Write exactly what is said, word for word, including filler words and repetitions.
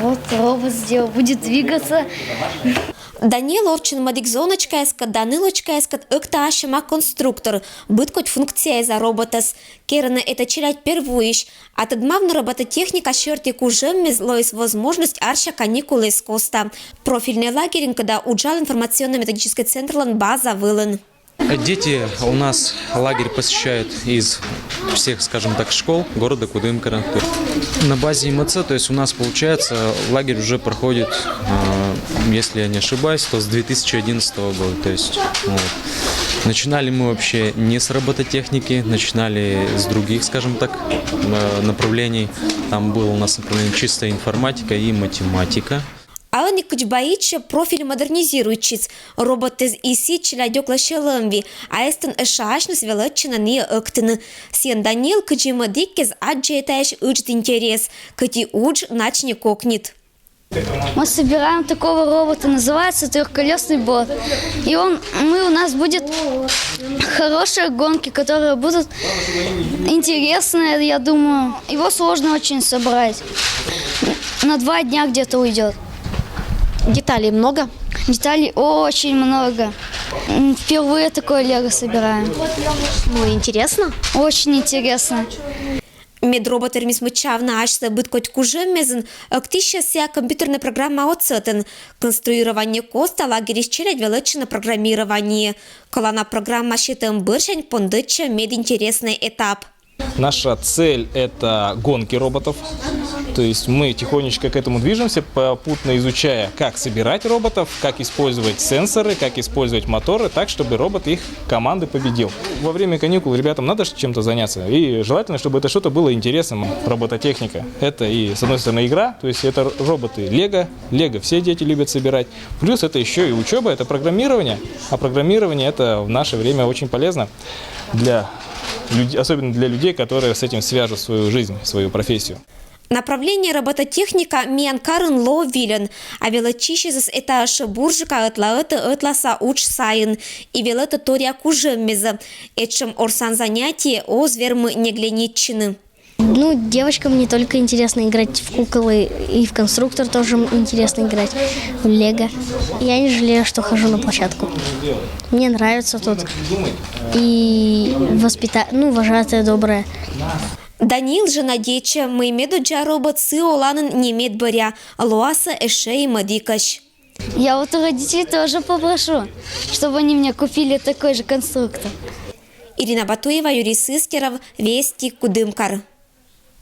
Вот робот сделал, будет двигаться. Даниил овччӧн мӧдік зоночкаяскӧд да нылочкаяскӧд ӧкта сяма конструктор, быд кодь функцияса роботӧс. Керӧны этӧ челядь первойысь, а тӧдмавны робототехника сьӧрті кужӧммес лоис возможность арся каникулъяс коста. Профильнӧй лагерын кӧ да уджалӧ информационно-методическӧй центрлӧн база вылын. Дети у нас лагерь посещают из всех, скажем так, школ города Кудымкара. На базе МЦ, то есть у нас получается, лагерь уже проходит, э, если я не ошибаюсь, то с две тысячи одиннадцатого года. То есть вот. Начинали мы вообще не с робототехники, начинали с других, скажем так, э, направлений. Там было у нас направление чистая информатика и математика. А ӧні кыдз баитчӧ, профиль модернизируйтчис. Роботыс и сідз челядь ӧтлаӧсь лӧмвис, а эстӧн ӧшаасьныс велӧдчӧны найӧ ӧктыны. Сійӧн Даниил кыдзи мӧдікӧс аддзӧ этаысь ыджыд интерес, кӧть и удж начни кокнит. Мы собираем такого робота, называется трехколесный бот. И он, мы, у нас будет хорошие гонки, которые будут интересные, я думаю. Его сложно очень собрать. На два дня где-то уйдет. Деталей много? Деталей очень много. Впервые такое лего собираем. Ну, интересно. Очень интересно. Мед робот вермис мыччавны асьсӧ быд кодь кужӧммесӧн, ӧктысь сійӧ компьютернӧй программа отсӧтӧн. Конструирование коста лагерьысь челядь велӧдчӧны программирование. Колана программа сетӧм бӧрсянь пондӧдчӧ мединтереснӧй этап. Наша цель – это гонки роботов. То есть мы тихонечко к этому движемся, попутно изучая, как собирать роботов, как использовать сенсоры, как использовать моторы, так, чтобы робот их команды победил. Во время каникул ребятам надо чем-то заняться, и желательно, чтобы это что-то было интересным. Робототехника – это и, с одной стороны, игра, то есть это роботы Лего, Лего все дети любят собирать, плюс это еще и учеба, это программирование, а программирование – это в наше время очень полезно для людей, особенно для людей, которые с этим свяжут свою жизнь, свою профессию. Направление робототехника миян карын лоӧ вильӧн, а велӧдчысьясӧс этаысь бурджыка ӧтлаӧ-ӧтлаӧ ӧтласа удж сайын и велӧдӧ торъя кужӧммесӧ. Этшӧм орсан занятие оз вермы негленитчыны. Ну, девочкам не только интересно играть в куклы и в конструктор, тоже интересно играть в лего. Я не жалею, что хожу на площадку. Мне нравится тут. И воспита... ну, вожатая добрая. Даниил жӧ надейтчӧ, мый медоддза робот сы оланын не медбӧръя, лоасӧ эшшӧ и мӧдікӧсь. Я вот у родителей тоже попрошу, чтобы они мне купили такой же конструктор. Ирина Батуева, Юрий Сыстеров, Вести, Кудымкар.